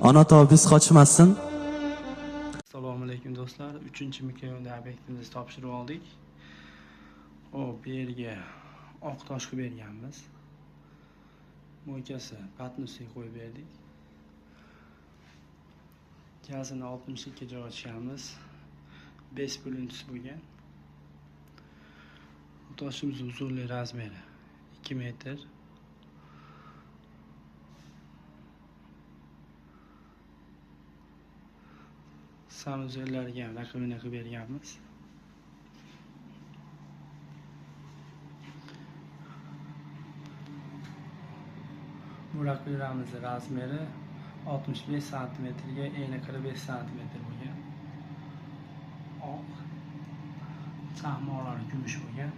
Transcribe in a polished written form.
Ona tog' biz qochmasin. Assalomu alaykum do'stlar. 3-mikrorayonda obyektimizni topshirib oldik. Xo'p, bu yerga oq tosh qilib berganmiz. Mo'ykasi patnusga qo'yib berdik. Gazini 62 joy ochganmiz. 5 plyus bo'lgan. Toshimiz uzunlik razmeri 2 metr. Sanuzellariga ham raqamini qilib berganmiz. Bu raqamimizni razmeri 65 santimetrga eni 45 santimetr bo'lgan. Oq, chaqmoqlari kumush bo'lgan.